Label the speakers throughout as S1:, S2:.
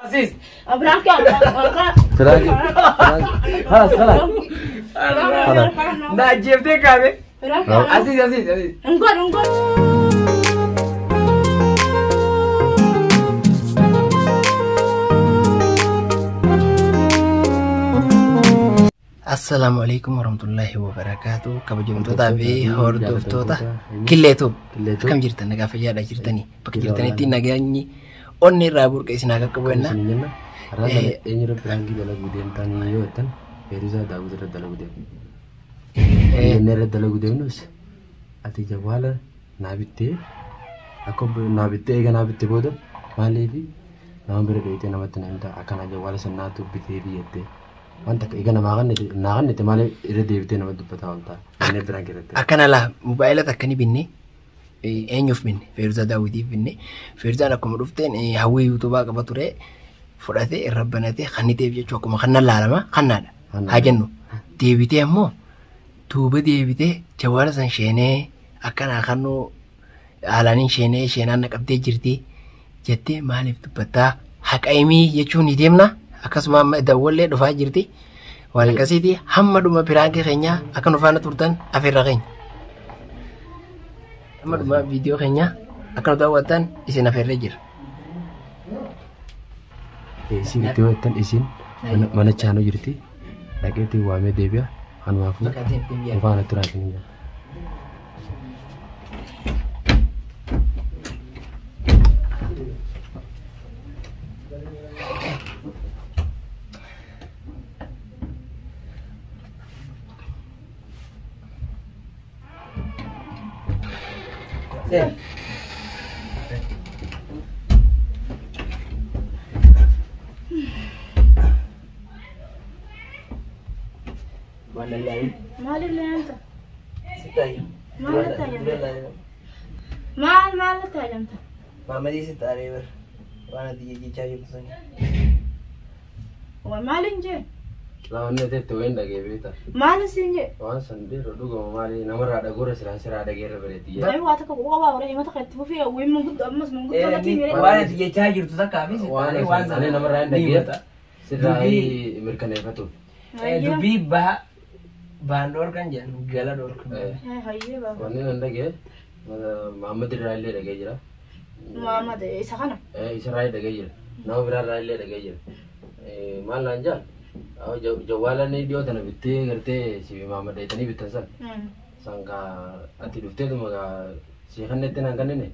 S1: Aziz.
S2: Prank
S3: Prank. خلاص خلاص. خلاص.
S1: Na ajjeeftee kaate. Aziz Aziz Aziz.
S2: Ungoon ungoon.
S1: Assalaamu alaikum warahmatullahi wabarakaatu. Kabajamtootaa fi hordoftoota Killeetoo. Akkam jirtan, nagaa fayyaadha jirtanii? Bakka jirtanitti nageenyi onni irraa burqe isin haa qaqqabu jenna.
S3: Har'a eenyurra prank dalaguu deemtanii yoo jettan, Feeruzaa Daawwit irra dalaguu deemna. Inni irra dalaguu deemnus ati jawwaala naa bittee, akka naa bittee, eega naa bittee booda maaliifi nama bira dheeyitee namatti na himta, akkana jawwaala san naatu bitee fi jettee wanta akka eega namaa naa kannite maaliif irra deebitee nama dubbataa ooltaa inni prank irratti.
S1: Akkana laa, mobaayila takka ni binne. Eenyuuf binne? Feeruzaa Daawwitiif binne. Feeruzaan akkuma dhufteen hawwii yuutuubaa qaba ture, fudhatee irra banatee kanniteef jechuu, akkuma kannan laalama kannaadha. Haa jennu, deebitee ammoo duuba deebitee jawwaala san sheenee akkanaa kannuu haalaaniin sheenee sheenaan na qabdee jirti jettee maaliif dubbattaa, haqa himii jechuun ni deemna. Akkasuma amma dawwallee dhufaa jirti. Waan akkasiiti, hamma dhuma prank keenyaa akka nu faana turtan afeerra keenya. Hamma dhuma viidiyoo keenyaa akka nu daawwattan isin afeerree jira.
S3: Isin itti yoo jettan, isin mana chaanuu jirti, dhaqeetii waamee deebi'a, kanumaafuu nu faana turaa isin jira.
S1: Seen. Waan lallaabii.
S2: Maalillee anta?
S1: Sitti.
S2: Maal taajamta? Maal maal taajamta?
S1: Maamadii sitti aaree bar. Waan ati jechaa jirtu sani.
S2: Waa maalin jee?
S3: Lawanni ati wayin dhagee beekta.
S2: Maalin siin jee?
S3: Waan san beeku dhuguma maali namarraa dhagoora siraan siraa dhageerra bareetti.
S2: Baay'ee waa takka quba warra himata kan itti fufee wayi manguddoo ammas manguddoo natti himee.
S1: Waan ati jechaa jirtu takkaa fi
S3: Waan
S1: waan
S3: san ani namarraa hin dhagee sirraa mirkaneeffatu.
S1: Dubbii baha baan dhoorkan jedhan gala dhoorkan.
S2: Hayyee baaba.
S3: Wanni nan dhagee Mahammad irraa illee dhagee jira.
S2: Muhammad isa kana.
S3: Isarraa dhagee jira. Nama biraarraa illee dhagee jira. Maal naan jaan? Jawwaala inni dhiyoo tana bittee gartee si Mahammad dheetanii bittan san. San gaa ati dhufteetuma gaa si kannetti naan kannine.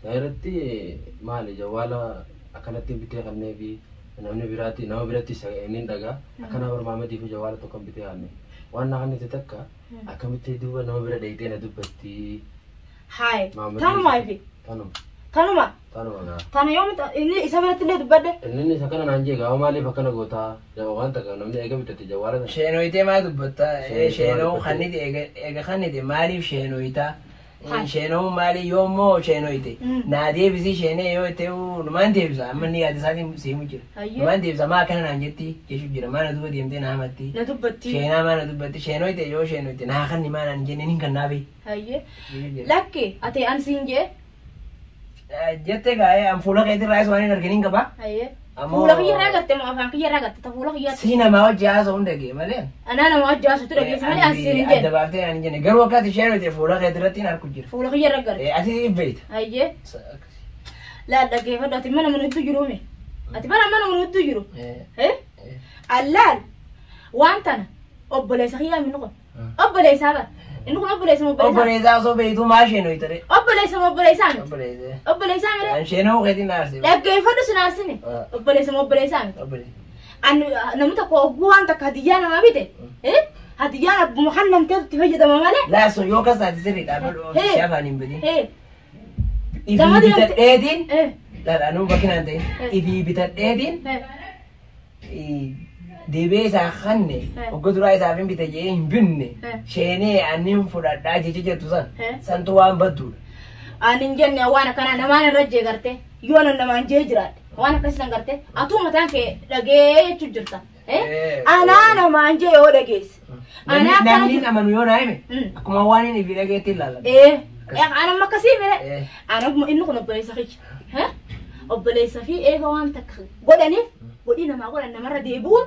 S3: San irratti maali jawwaala akkanatti bitee kannee fi namni biraatti nama biratti inni dhagaa akkana bar Mahammadiif jawwaala tokko bitee kanne. Waan na kannite takka akkamitti duuba nama bira dheeyitee na dubbatti?
S2: Hayi.
S3: Mahammad.
S2: Tanumaa fi.
S3: Tanuma.
S2: Tanuma.
S3: Tanuma gaa.
S2: Tana yoom inni isa biratti illee dubbadde.
S3: Inni isa kana naan jee gaa, maaliif akkana gootaa? Waan takka namni eega bitate jawwaala sana.
S1: Sheenoyitee maa dubbatta?
S3: Sheenoyitee
S1: Sheenoo
S3: maa
S1: kannite eega kannite maaliif sheenoyitaa? Sheenoo maali yoommoo sheenoyite? Naa deebisii sheenee yoo ta'u numaan deebisa, amma inni yaada isaatiin seemu jira.
S2: Hayyee.
S1: Numaan deebisa, maa akkana naan jetti jechuun jira, maa na duuba deemtee na hamatti.
S2: Na dubbatti.
S1: Sheenaa maa na dubbatti, sheenoyite yoo sheenoyite naa kanni maa naan jenne niin kan naafi.
S2: Hayyee. Lakki ati an siin jee.
S1: Jettee gaa'ee an fuula keetirraa isa waan hin arginiin qaba.
S2: Hayyee.
S1: Ammoo-
S2: Fuula kiyya irraa garte moo afaan kiyya irraa garte? Ta fuula kiyyaatti.
S1: Si namaa wajji haasa'u hin dhagee malee.
S2: Anaa nama wajji haasa'utu dhageesse malee an siin hin
S1: Adda
S2: jenne.
S1: baaftee an hin jenne, garuu akka ati sheenoyite fuula keetirratti hin arku jira.
S2: Fuula kiyya irra garte.
S1: Ati beeyta.
S2: Hayyee. Laal, dhaggeeffadhu, ati mana mana hedduu jiruumi. Ati mana mana mana hedduu jiru. Allaal waan tana obboleessa kiyyaa inni kun. Obboleessaa bara. Inni kun obboleessa moo obboleessaa?
S1: Obboleessaa osoo beeytuu maa sheenoyite ree?
S2: Obboleessa moo obboleessaa miti?
S1: Obboleessa.
S2: Obboleessaa mire?
S1: An sheenoo keetiin aarse.
S2: Dhaggeeffadhu, sin aarsine. Obboleessa moo obboleessaa miti?
S1: Obboleessa.
S2: An namni tokko ogguu waan takka hadiyyaa namaa bite. Hadiyyaan abbuma kan namteetu itti fayyadama malee.
S1: Laaso yoo kasaati sirrii dhaabbadhu, si afaan hin badin. Ifii
S2: Gama deemte-
S1: bitadheetiin laal, anuu bakki naan ta'in ifii bitadheetiin deebee isaa kanne ogga duraa isaaf hin bite jee hin binne, sheenee annin fudhadhaa jecha jettu san santu waan badduudha.
S2: Ani hin jenne waan akkanaa, namaan irra jee garte, yoo nan namaan jee jiraadhe waan akkasii san garte, atuu mataan kee dhagee jechuu jirta. Anaa namaan jee yoo dhageesse. Anaa akkana
S1: Namni
S2: jiru.
S1: amanu yoo naa hime akkuma waan inni ifii dhageetti ilaalama.
S2: Ana amma akkasii mire. Ana inni kun obboleessa kiyya. Obboleessa fi eega waan takka godhaniif godhii namaa godhan namarra deebi'uun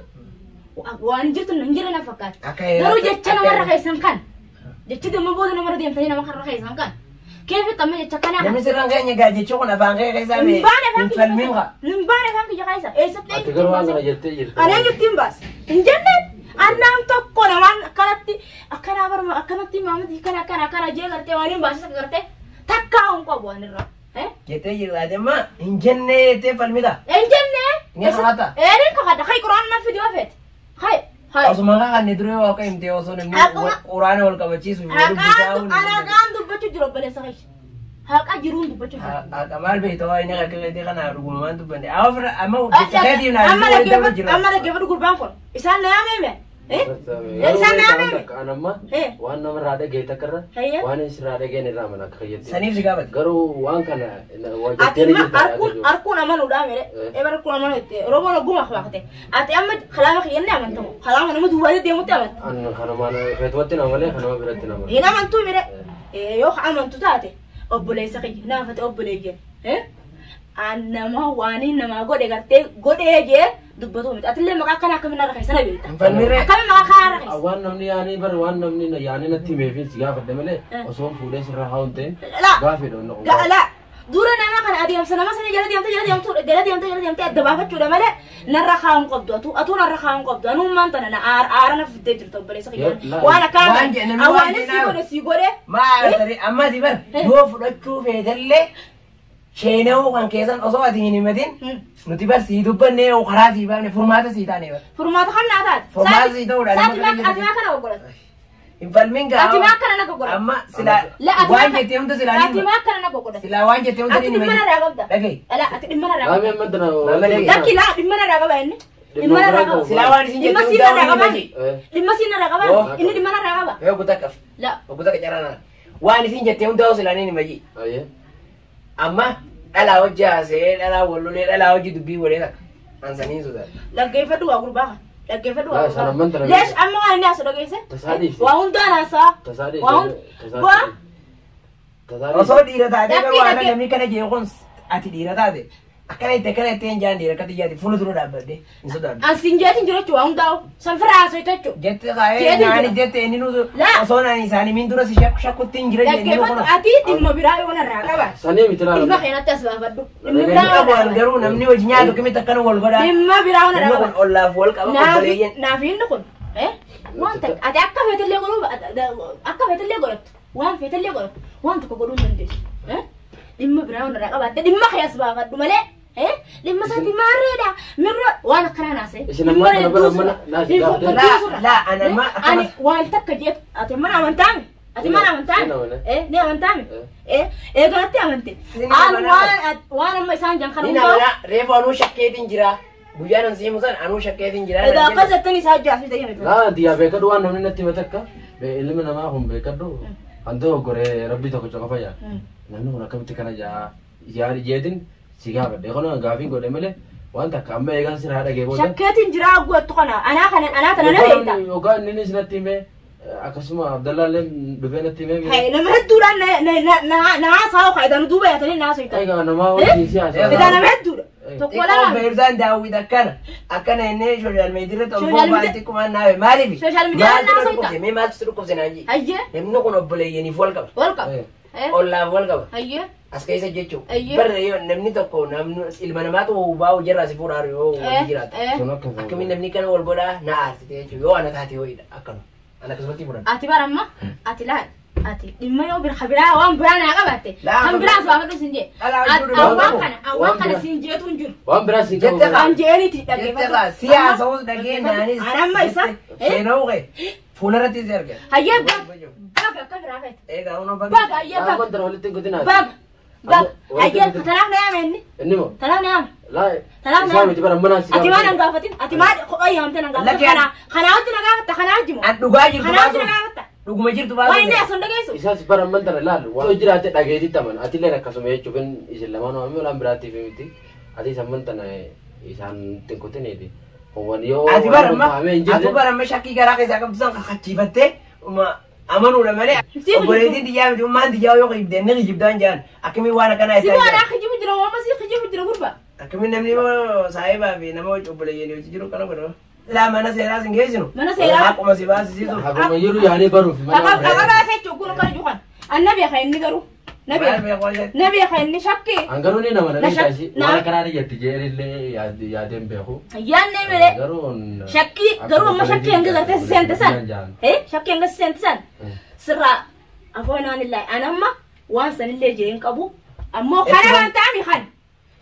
S2: waan jirtu hin jirre na fakkaata. Garuu jecha namarra keessan kan jechi dhimma booda namarra deemtanii nama karra keessan kan keefi amma jecha kanaa.
S1: Namni sirraan keenya gaa jecha kun afaan kee keessaa mee hin falmin haa.
S2: Hin baane afaan kiyya keessa eessatti.
S3: Ati garuu waan kana jettee jirta.
S2: Ani eenyutti hin baase hin jenneen annaan tokko namaan akkanatti akkanaa barma akkanatti maamadi kana akkana akkana jee gartee waan hin baasisa gartee takkaa hin qabu waan irraa.
S1: Jettee jirta amma hin jennee jettee falmita.
S2: Hin jennee.
S1: Ni kakata.
S2: Ee ni kakata hay quraan na fidi ofeet. Hay hay.
S1: Osuma kakanne duree waaqa himtee osoo namni quraana wal qabachiisu.
S2: Haqaan dubbachuu jiru obboleessa keessa. Haqa jiruun dubbachuu jiru.
S1: Haqa maal beektaa waa inni akka keetii kana dhugumaan dubbanne. Amma jecha keetiif naa
S2: amma dhaggeeffadhu gurbaan kun isaan na yaamee Isaan na yaamee.
S3: Anamma waan namarraa dhagee takkarra waan isirraa dhageen irraa mana akka fayyadde.
S1: Saniif si gaafate.
S3: Garuu waan kana
S2: Ati harkuun amanuudha mere. Ebar harkuun amanuu itti Oromoon ogummaa qabaate. Ati amma kalaama kiyyannee amantamu. Kalaama nama duwwaa deemutti amanta.
S3: An kanuma feetuwatti nama malee kanuma biratti nama.
S2: Hin amantuu mere. Yoo amantu taate obboleessa kiyya naafate obboleeyyan. An nama waan namaa godhe gartee godhee jee dubbatu miti. Atillee maqaa akkana akkamiin irra keessa na beekta. Akkamiin maqaa kana irra keessa.
S3: Waan namni yaanii bar waan namni yaanii natti himeefin si gaafadhe malee osoo fuudhee sirraa haa hin ta'in gaafeedha onna kun.
S2: Laa dura nama kana adeemsa nama sana jala deemtee jala deemtuu jala deemtee jala deemtee adda baafachuudha malee narra kaa'uun qabdu atuu atuu narra kaa'uun qabdu anummaan tana na aara na fiddee jirtu obboleessa kiyya. Waan akkana waan si godhe si godhe.
S1: Maa amma ati bar yoo fudhachuu feetallee Sheenoo kan keessan osoo ati hin himatin nuti bar sii dubbannee karaa sii baafne furmaata sii taane bar.
S2: Furmaata kam naa taate?
S1: Furmaata sii ta'uudha.
S2: Saati ati maa kana goggodhata?
S1: Hin falmin gaa.
S2: Ati maa kana na goggodhata?
S1: Amma silaa waan jettee hunda silaa ni
S2: Ati maa kana na goggodhata?
S1: Silaa waan jettee hunda
S2: ni Ati dhimma narraa qabda.
S1: Dhagahi.
S2: Ala ati dhimma narraa qabda.
S3: Laamee amma tana.
S2: Lakki laa dhimma narraa qaba inni. Dhimma narraa qaba.
S1: Silaa waan isin jettee hunda ni himaji.
S2: Dhimma siin narraa qaba. Inni dhimma narraa qaba.
S1: Yoo guutaa qaf.
S2: La.
S1: Guutaa qacaranaa. Waan isin jettee hunda silaa ni himaji. Amma dhalaa hojii haasa'ee dhalaa wallolee dhalaa hojii dubbii godhee takka ansanii sodaata.
S2: Dhaggeeffadhu waa gurbaa kana. Dhaggeeffadhu waa gurbaa. Leesh amma waan inni haasa'u dhageesse? Waa hundaan haasa'a. Waa hunda.
S1: Osoo dhiira taatee garuu waan namni kana jee kun ati dhiira taate akkana itti akkana itti hin jaan dhiira akkati jaati fuula dura dhaabbadde hin sodaadhu.
S2: Ansiin jeetiin jiru jechuudha waa hundaa'u. Sanfira haasa'u jechuudha.
S1: Jette kaa'ee naani jette inni nutu osoo naani isaanii min dura si shakkutti hin jira jennee
S2: Dhaggeeffadhu ati dhimma biraa yoo narraa qabaate.
S3: Sanii miti laala.
S2: Dhimma keenyatti as baafadhu. Dhimma biraa yoo
S1: narraa garuu namni hojii nyaatu kamitti akkana wal godhaa.
S2: Dhimma biraa yoo narraa qabaate.
S1: Ollaaf wal qaba obboleeyyan.
S2: Naaf inni kun waan takka ati akka feetillee godhuu akka feetillee godhattu waan feetillee godhattu waan tokko godhuu hin dandeessu. Dhimma biraa yoo narraa qabaatte dhimma kee as baafadhu malee. Dhimma isaati maarreedha mirra waan akkanaa naasee.
S1: Laa anamma
S2: ani waan takka jeetu ati mana amantaami ati mana amantaami ni amantaami eegalatti amante waan amma isaan jan kana
S1: hundaa. Reefu anuu shakkeetiin jira guyyaan an siimu san anuu shakkeetiin jira.
S2: Egaa akkas jettanii isaa jaafii ta'e.
S3: Laa diyaa beekadhu waan namni natti himate akka ilmi namaa kun beekadhu kan ta'u goree rabbii tokko qofa jaa namni kun akkamitti kana jaa jeetiin. Si gaafadhe kun gaafiin godhe malee waan takka amma eegaan sirraa dhagee booda.
S2: Shakkeetiin jira guutuu kana anaa kana anaa tana na beekta.
S3: Yookaan inni natti himee akkasuma Abdallaallee dhufee natti himee.
S2: Hayi nama hedduudhaan na haasa'u kaayidaan duuba yaatanii na haasa'u.
S3: Egaa nama wajjin si haasa'u.
S2: Egaa nama hedduudha. Tokko lama.
S1: Feerzaan daawwit akkana akkana inni sooshaal miidiyaa irratti ol boba'aa xiqquma naafe maaliif?
S2: Sooshaal miidiyaa irratti haasa'u.
S1: Mee maaltu si dhukkubse naan jee?
S2: Ayyee.
S1: Namni kun obboleeyyaniif wal qaba.
S2: Wal qaba.
S1: Ollaaf wal qaba.
S2: Ayyee.
S1: As keessa jechuun barra yoo namni tokko namni ilma namaatu baa'u jirraa si fuudhaa yoo wal jiraatu. Akkamiin namni kana wal godhaa na aarsite jechuun yoo ana taate ho'iidha akkanu. Ana akkasumatti fudhadha.
S2: Ati baramma ati laal ati dhimma yoo bira biraa waan biraa naa qabaatte kan biraas baafadhu siin jee. Awwaan kana siin jeetu hin jiru.
S3: Waan biraa siin qabu.
S2: Kan jeeniiti dhaggeeffatu.
S1: Siyaasa hoo dhageenyaanis.
S2: Anamma isa.
S1: Seenoo qee fuularratti si arga.
S2: Hayyee baga akka biraa feete.
S1: Egaa hunoo baga.
S2: Baga hayyee baga.
S3: Wanta walitti hin guddinaati.
S2: Baga. Baga hayyee tanaaf na yaame inni.
S3: Inni moo?
S2: Tanaaf na yaame.
S3: Laa
S2: Tanaaf na
S3: isaa miti bara mana si
S2: Ati waan an gaafatin ati maal kophaa yaamte na gaafatin kana kanaa wajji na gaafatta kanaa wajji moo?
S1: An dhugaa jirtu
S2: Kanaa wajji na
S1: baasuuf.
S2: gaafatta.
S1: Dhuguma jirtu
S2: Waan inni
S1: baasuuf.
S2: asoo hin dhageessu.
S3: Isaas bara man tana laal waan jiraate dhageetitti aman atillee akkasuma jechuun isin lamaan waamee waan biraatiif miti ati isa man tana isaan xiqqootineeti. Waan yoo
S1: Ati bara
S3: hin
S1: ati bara shakkii garaa keessaa qabdu san kakachiifattee amanuudha malee obboleettiin xiyyaa miti ummaan xiyyaa yoo kijibde inni kijibdaan jaan akkamiin waan akkanaa
S2: Si
S1: isaa
S2: waan
S1: jaan.
S2: akka kijibu jira waan si kijibu jira gurba.
S1: Akkamiin namni immoo saayibaa fi nama obboleeyyan hojii jiru kana godhama. Laa mana seeraa sin geessinu.
S2: Mana seeraa.
S1: Akkuma si baasisiisu.
S3: Akkuma jiru yaanee baruuf.
S2: Haqa baasee jechuun kun kan jiru kan. Annabi kan inni garuu. Nabi kan inni shakkii.
S3: An garuu ni nama namni taasi waan akkanaa ni jetti jeerillee yaadeen beeku.
S2: Yaadne malee.
S3: Garuu
S2: Shakkii garuu amma shakkii hanga gartee si seente san. Shakkii hanga si seente san. Sirraa afoonaan illaa an amma waan sanillee jeen qabu. Ammoo kana waan ta'ami kan.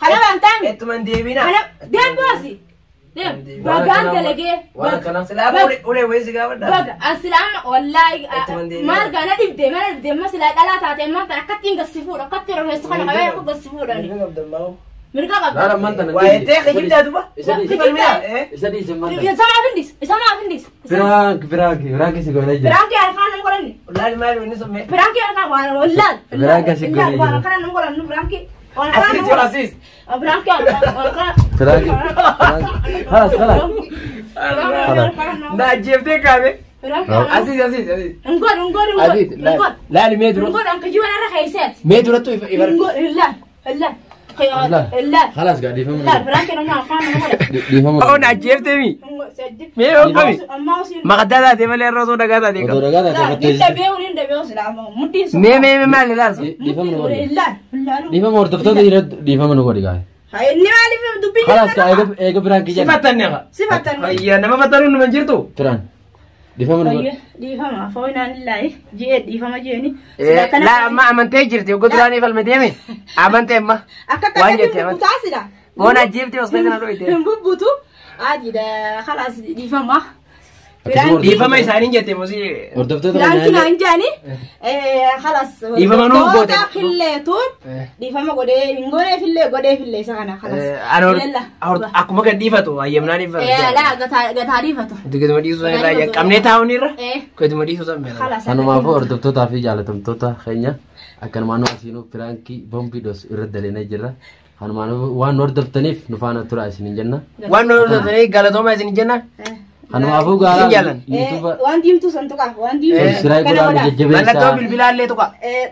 S2: Kana waan ta'ami.
S1: Ettuman deebina.
S2: Kana deem baasi. Deem. Bagaan dalagee.
S3: Waan akkanaa.
S1: Silaa ulee wayii si gaafadha.
S2: Baga an silaa amma wallaahi maal gaana dhibdee mana dhibdee amma silaa dhalaa taate amma tan akkattiin gassifuudha akkatti rofeessu kana qabee akka gassifuudha. Mirga qabda.
S3: Laala ammaan tana.
S1: Waa jettee kijibdaa duba.
S3: Isa dhiise.
S2: Kijibdaa.
S3: Isa dhiise ammaan tana.
S2: Isa maaf hindis? Isa maaf hindis?
S3: Piraank piraank piraank si goonee jira.
S2: Piraanki harkaan nama godhanni.
S1: Laali maali wanni sun mee?
S2: Piraanki harkaan waan wallaan.
S3: Piraanki si goonee
S2: Waan
S3: jira.
S2: akkana nama godhannu piraanki. Waan akkana
S1: Asiis
S2: nama
S1: asiis.
S2: Piraanki waan akkana.
S3: Piraanki piraank. Halas halas.
S1: Na ajjeeftee kaate. Asiis asiis asiis.
S2: Ngoon ngoon
S1: Asiis
S2: ngoon.
S1: laali mee dura.
S2: Ngoon anka jiwan irra keeyseet.
S1: Mee durattu ifa ifa.
S2: Ngoon illaan illaan. Illaan.
S3: Halas gaa dhiifama.
S2: Illaan piraanki nama afaan nama godhan.
S3: Dhiifama.
S1: Oo na ajjeeftee mi? Mee yoo kami? Maqaddaa taatee malee irra osoo dhagaa taatee
S3: Otoo
S1: qabu.
S3: dhagaa taate bakka
S1: Mee mee mee maali laal?
S3: Dhiifama nu godhi. Dhiifama hordoftoota jira dhiifama nu godhi gaa.
S2: Inni maaliif dubbii
S3: Halas gaa eega eega piraanki
S1: Si
S3: jedha.
S1: fattanne haa.
S2: Si fattanne.
S1: Ayyaa nama fattanuun numa hin jirtu.
S3: Piraan. Dhiifama nu godhi.
S2: Dhiifama foonaan illaahi jee dhiifama jeeni.
S1: Laa amma amantee jirti oggoo duraanii falmatee mi? Amantee amma.
S2: Akka
S1: Waan jette
S2: takkatti
S1: amante.
S2: bubbutaa sida.
S1: Moona ajjeeftee osoo kana dhoyte.
S2: Hin bubbutu. Adiidha khalaas dhiifama.
S1: Dhiifama isaaniin jette mosii.
S3: Hordoftoota
S2: Piraanki naan jaani khalaas.
S1: Dhiifama nuu goote.
S2: Qilleetuun dhiifama godhee hin godheefillee godheefillee isa kana khalaas.
S1: Akkuma kan dhiifatu hayyamnaan dhiifatu.
S2: Laa gataa dhiifatu.
S1: Gaduma dhiisuu san irraa qabnee taa'uun irra. Gaduma dhiisuu san beela.
S2: Khalaas.
S3: Kanumaafuu hordoftootaa fi jaalatamtoota keenya akkanumaan nu asiinuu piraankii bombii dos irra daleenee jirra. Kanumaanuu waan nu hordoftaniif nu faana tura isiniin jenna.
S1: Waan nu hordoftaniif galatooma isin jenna.
S3: Kanumaafuu
S1: Isin
S3: gaaraa
S1: jaallan.
S3: yuutuuba
S2: Waan diimtuu san tuqaaf waan diimtuu.
S3: subscribe godhaa nu
S1: Mallattoo
S3: jajjabeessaa.
S1: bilbilaa illee tuqa.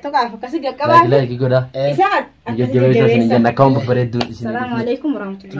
S2: Tuqaaf akkasii qaqqabaa.
S3: Like like godhaa.
S2: Isa
S3: Nu jajjabeessaa isiniin jenna akka waan babbareedduu isin.
S2: Salaamu alaikum warahmatullahi.